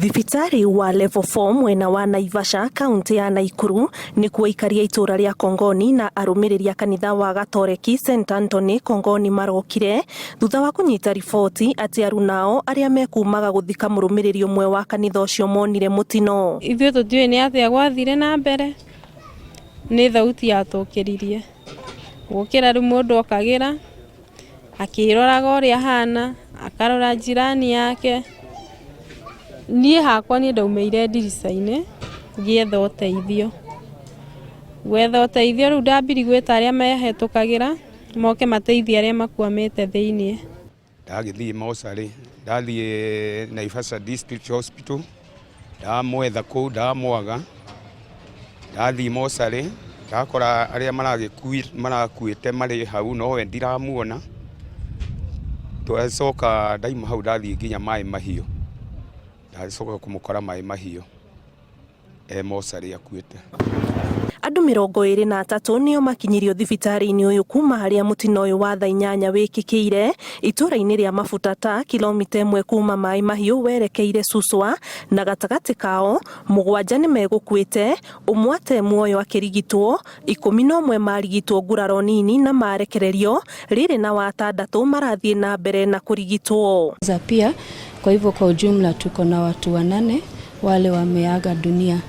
Thibitarĩ wa Level 4 mwena wa Naivasha kaunti ya Naikuru nĩkuo aikari a itũra rĩa Kongoni na arũmĩrĩri a kanitha wa Gatoreki St Anthony Kongoni marokire thutha wa kũnyita riboti atĩ arunao arĩa mekumaga gũthika mũrũmĩrĩri ũmwe wa kanitha ũcio monire mũtino. Ithuĩ tũtiũĩ nĩ atĩa gwathire na mbere, nĩ thauti yatũkĩririe. Gũkĩra rĩu mũndũ okagĩra, akĩroraga ũrĩa ahana, akarora jirani yake. Niĩ hakwa niĩ ndaumĩire ndirica-inĩ ngĩetha ũteithio. Gwetha ũteithio rĩu ndambirie gwĩta arĩa mehetũkagĩra moke mateithie arĩa makwamĩte thĩiniĩ. Ndagĩthiĩ mocarĩ, ndathiĩ Naivasha District Hospital, ndamwetha kũu ndamwaga, ndathiĩ mocarĩ ndakora arĩa marakuĩte marĩ hau nowe ndiramuona, twacoka ndaima hau ndathiĩ nginya Maĩ Mahiũ, ndacoka kũmũkora Maĩ Mahiũ. E mocarĩ akuĩte. Andũ 23 nĩo makinyirio thibitarĩ-inĩ ũyũ kuma harĩa mũtino ũyũ wa thaa 8 wĩkĩkĩire itũra-inĩ rĩa Mabutata, kilomita 1 kuma Maĩ Mahiũ werekeire Suswa, na gatagatĩ kao 7 nĩ megũkuĩte, ũmwe ate muoyo akĩrigitwo, 11 marigitwo nguraro nini na marekererio, rĩrĩ na 6 marathiĩ na mbere na kũrigitwo. Pia kwa hivyo kwa ujumla tuko na watu 8 wale wameaga dunia.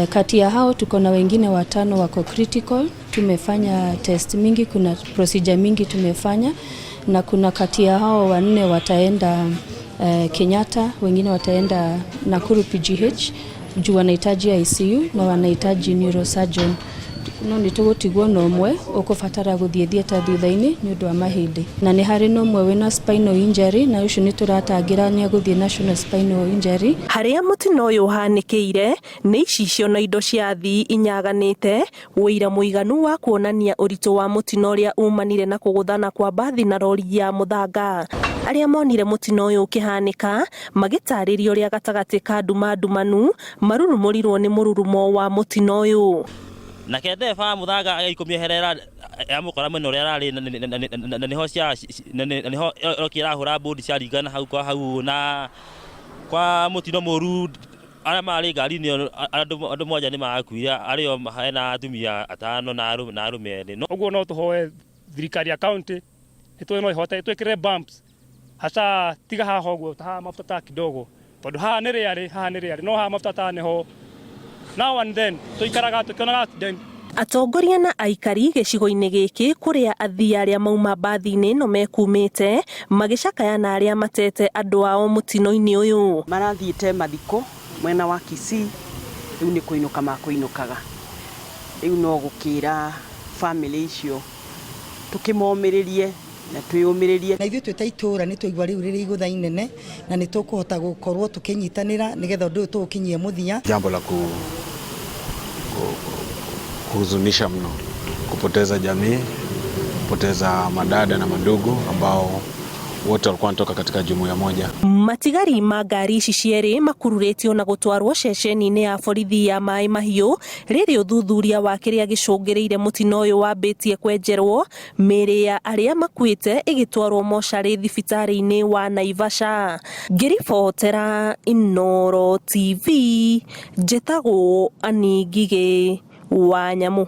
Kati ya hao tuko na wengine 5 wako critical. Tumefanya test mingi, kuna procedure mingi tumefanya, na kuna kati ya hao 4 wataenda Kenyatta, wengine wataenda Nakuru PGH juu wanahitaji ICU na wanahitaji neurosurgeon. No nĩ tũgũtigwo na ũmwe ũkũbatara gũthiĩ theatre thutha-inĩ nĩ ũndũ wa mahĩndĩ, na nĩ harĩ na ũmwe wĩna spinal injury, na ũcio nĩ tũratangĩra nĩ egũthiĩ National Spinal Injury. Harĩa mũtino ũyũ ũhanĩkĩire nĩ icicio na indo cia athii inyaganĩte, ũira mũiganu wa kuonania ũritũ wa mũtino ũrĩa umanire na kũgũthana kwa mbathi na rori ya mũthanga. Arĩa monire mũtino ũyũ ũkĩhanĩka magĩtarĩria ũrĩa gatagatĩ ka nduma ndumanu marurumũrirwo nĩ mũrurumo wa mũtino ũyũ. Nake ndereba wa mũthanga agĩkũmĩeherera yamũkora mwena ũrĩa ararĩ na nĩho cia na nĩho ĩrokia ĩrahũra mbũndi ciaringana hau kwa hau na kwa mũtino mũru arĩa marĩ ngari-inĩ ĩyo andũ 7 nĩ marakuire, arĩo hena atumia 5 na arũme 2. Ũguo no tũhoe thirikari ya county nĩtũĩ no ĩhote twĩkĩre bumps, hasa tiga haha ũguo ta haha mafuta ta kidogo, tondũ haha nĩ rĩarĩ, haha nĩ rĩarĩ, no haha mafuta ta nĩho now and then tũikaraga tũkĩonaga accident. Atongoria na aikari gĩcigo-inĩ gĩkĩ kũrĩa athii arĩa mauma mbathi-inĩ ĩno mekumĩte magĩcakaya na arĩa matete andũ ao mũtino-inĩ ũyũ. Marathiĩte mathiko mwena wa Kisii, rĩu nĩ kũinũka makũinũkaga. Rĩu no gũkĩra famĩlĩ icio tũkĩmomĩrĩrie na twĩyũmĩrĩrie. Na ithuĩ twĩ ta itũũra nĩ twaigua rĩu rĩrĩ igũtha inene, na nĩ tũkũhota gũkorwo tũkĩnyitanĩra nĩgetha ũndũ ũyũ tũũkinyie mũthia. Jambo la kuhuzunisha mno, kupoteza jamii, kupoteza madada na mandugu ambao wote walikuwa wanatoka katika jumuiya moja. Matigari ma ngari ici cierĩ makururĩtio na gũtwarwo ceceni-inĩ ya borithi ya Maĩ Mahiũ rĩrĩ ũthuthuria wa kĩrĩa gĩcũngĩrĩire mũtino ũyũ wambĩtie kwenjerwo, mĩĩrĩ ya arĩa makuĩte ĩgĩtwarwo mocarĩ thibitarĩ-inĩ wa Naivasha. Ngĩribotera Inooro TV, njĩtagwo Annie Ngigĩ wa Nyamũ.